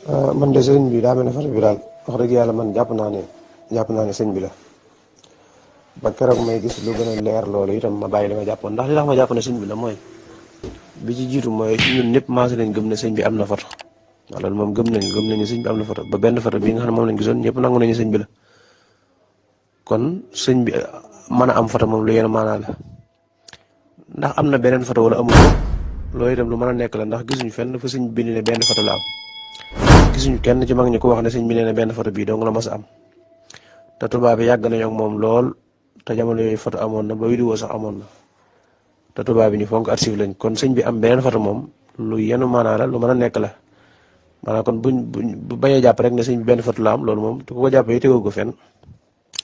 man de sëriñ bi daa mel ne photo bi daal wax dëgg yàlla man jàpp naa ne sëñ bi la ba keroog may gis lu gën a leer loolu itam ma bàyyi li ma jàppoon ndax li tax ma jàpp ne sëñ bi la mooy bi ci jiitu mooy ñun ñëpp maase nañ gëm ne sëñ bi am na photo waaw loolu moom gëm nañu sëñ bi am na photo ba benn photo bi nga xam ne moom lañ gisoon ñëpp nangu nañu sëñ bi la kon sëñ bi mën a am photo moom lu yéen maanaa la ndax am na beneen photo wala amul ko loolu itam lu mën a nekk la ndax gisuñu fenn fa sëñ bi ne benn photo la am gisuñu kenn ci mag ñi ko wax ne sëñ bi nee na benn photo bii dong la mas a am te tubaab bi yàgg nañu ak moom lool te jamono yooyu photo amoon na ba vidéo sax amoon na te tubaab bi ñu fonk archive lañ kon sëñ bi am beneen photo moom lu yenu maanaa la lu mën a nekk la maanaam kon bu bañee jàpp rek ne sëñ bi benn photo la am loolu moom te ku ko jàppee tegoo ko fenn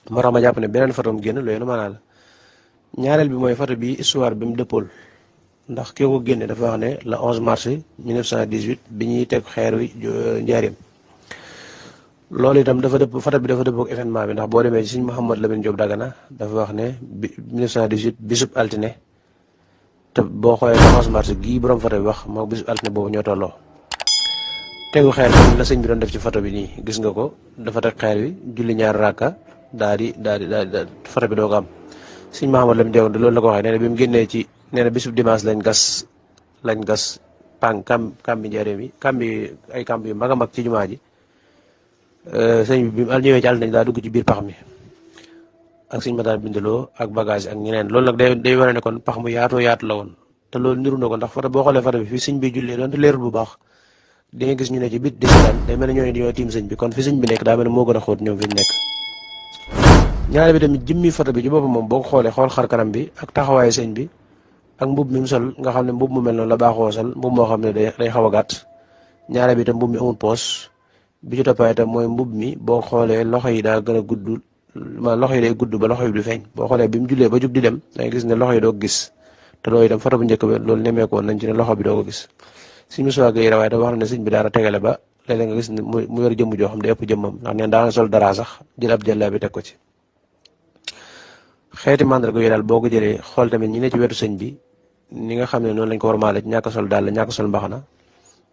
moo tax ma jàpp ne beneen photo mu génn lu yenu maanaa la ñaareel bi mooy photo bi histoire bi mu dëppool ndax kii ko génne dafa wax ne le 11 mars 1918 bi ñuy teg xeer wi njaareem loolu itam dafa dëpp photo bi dafa dëppook événement bi ndax boo demee ci sëñ Mouhamadou Lamine Diop Dagana dafa wax ne 1918 bisub altine te boo xoolee le 11 mars gii borom photo bi wax moo bisub altine boobu ñoo tolloo tegu xeer bi la sëñ bi doon def ci photo bi nii gis nga ko dafa teg xeer wi julli ñaar rakka daal di photo bi doo ko am sëñ Mouhamadou Lamine Diop loolu la ko waxee nee na bi mu génnee ci nee na bisub dimanche lañ gas kambi njaareem yi ay kamb yu mag a mag ci jumaa ji sëñ bi mu ñëwee ci àll nañ daa dugg ci biir pax mi ak sëñ ma daal bindaloo ak bagage ak ñeneen loolu nag day wane ne kon pax mu yaatoo yaatu la woon te loolu niru na ko ndax photo boo xoolee photo bi fii sëñ bi jullee doon te leerul bu baax di nga gis ñu ne ci bit di seetaan day mel ne ñoo ne dañoo tiim sëñ bi kon fi sëñ bi nekk daa mel ne moo gën a xóot ñoom fi ñu nekk ñaare bi tamit jëmmi photo bi ci boppam moom boo ko xoolee xool xar kanam bi ak taxawaayu sëñ bi ak mbub mi mu sol nga xam ne mbub mu mel noonu la baaxoo sol mbub moo xam ne day xaw a gàtt ñaare bi itam mbub mi amul poos bi ci toppaay itam mooy mbub mi boo xoolee loxo yi daa gën a gudd ma loxo yi day gudd ba loxo yi du feeñ boo xoolee bi mu jullee ba jug di dem da ngay gis ne loxo yi doo ko gis te loolu itam photo bu njëkk bi loolu nemmeeku woon nañ ci ne loxo bi doo ko gis suñu suwaag yi rawaay dafa wax ne sëñ bi daana tegale ba léeg-léeg nga gis ne mu yor jëmm joo xam ne ëpp jëmmam ndax neen daana sol dara sax jël ab jëllaa bi teg ko ci xeeti mandarga yooyu daal boo ko jëlee xool tamit ñi ne ci wetu sëñ bi ni nga xam ne noonu lañ ko war maale ci ñàkk sol daal la ñàkk sol mbaxana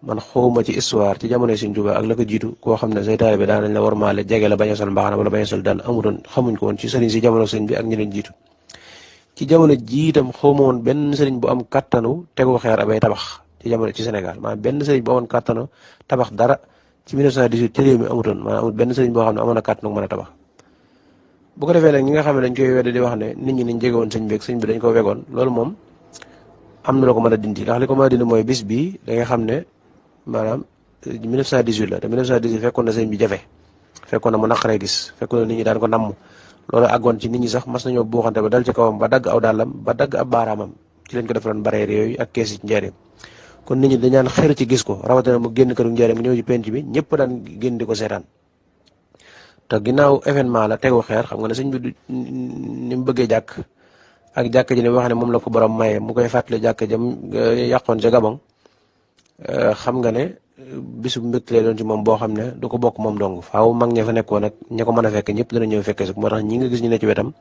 man xawma ci histoire ci jamonoy sëñ Tuubaa ak la ko jiitu koo xam ne say taalibe daan nañ la war maale jege la bañ a sol mbaxana wala bañ a sol daal amutoon xamuñ ko woon ci sëriñ si jamono sëñ bi ak ñi leen jiitu ci jamono jiitam xawma woon benn sëriñ bu am kattanu tegu xeer abay tabax ci jamono ci Sénégal maanaam benn sëriñ bu amoon kattanu tabax dara ci 1918 ci réew mi amutoon maanaam amul benn sëriñ boo xam ne amoon na kattanu mën a tabax bu ko defee nag ñi nga xam ne dañ koy weddi di wax ne nit ñi niñ jege woon sëñ bi ak sëñ bi dañ ko wegoon loolu moom am na la ko mën a dindi ndax li ko mën a dindi mooy bis bii da nga xam ne maanaam 1918 la te 1918 fekkoon na sëñ bi jafe fekkoon na mu naqaree gis fekkoon na nit ñi daan ko namm loolu àggoon ci nit ñi sax mas nañoo buuxante ba dal ci kawam ba dagg aw dàllam ba dagg ab baaraamam ci lañ ko defaloon bareer yooyu ak kees yi ci njaareem kon nit ñi dañaan xër ci gis ko rawatina mu génn këru njaareem ñëw ci penc bi ñëpp daan génn di ko seetaan te ginnaaw événement la tegu xeer xam nga ne sëñ bi ni mu bëggee jàkk ak jàkk ji ne wax ne moom la ko borom maye mu koy fàttali jàkk jam yàqoon ca Gabon xam nga ne bisu mbégte lay doon ci moom boo xam ne du ko bokk moom dong faaw mag ña fa nekkoon nag ña ko mën a fekk ñëpp dana ñëw fekke si moo tax ñi nga gis ñu ne ci wetam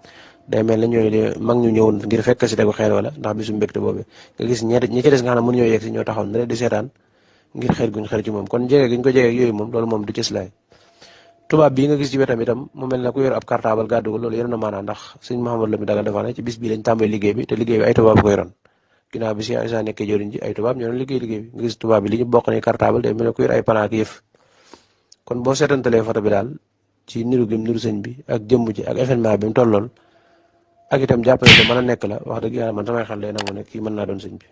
day mel ne ñooy mag ñu ñëwoon ngir fekk si tegu xeer wala ndax bisu mbégte boobu nga gis ñi ci des nga xam ne mënu ñoo yegg si ñoo taxaw na di seetaan ngir xeer guñ xeer ci moom kon jege giñ ko jege yooyu moom loolu moom du cëslaay tubaab bii nga gis ci wetam itam mu mel ne ku yor ab cartable gàddu ko loolu yor na maanaam ndax sëñ Mouhamadou Lamine Dagana dafa ne ci bis bii lañ tàmbali liggéey bi te liggéey bi ay tubaab ko yoroon ginnaaw bi si Isa nekkee jëriñ ji ay tubaab ñoo doon liggéey bi nga gis tubaab bi li ñu bokk ne cartable day mel ne ku yor ay plan ak yëf kon boo seetantalee photo bi daal ci niru gim niru sëñ bi ak jëmm ji ak événement bi mu tollool ak itam jàppale lu mën a nekk la wax dëgg yàlla man samay xel day nangu ne kii mën naa doon sëñ bi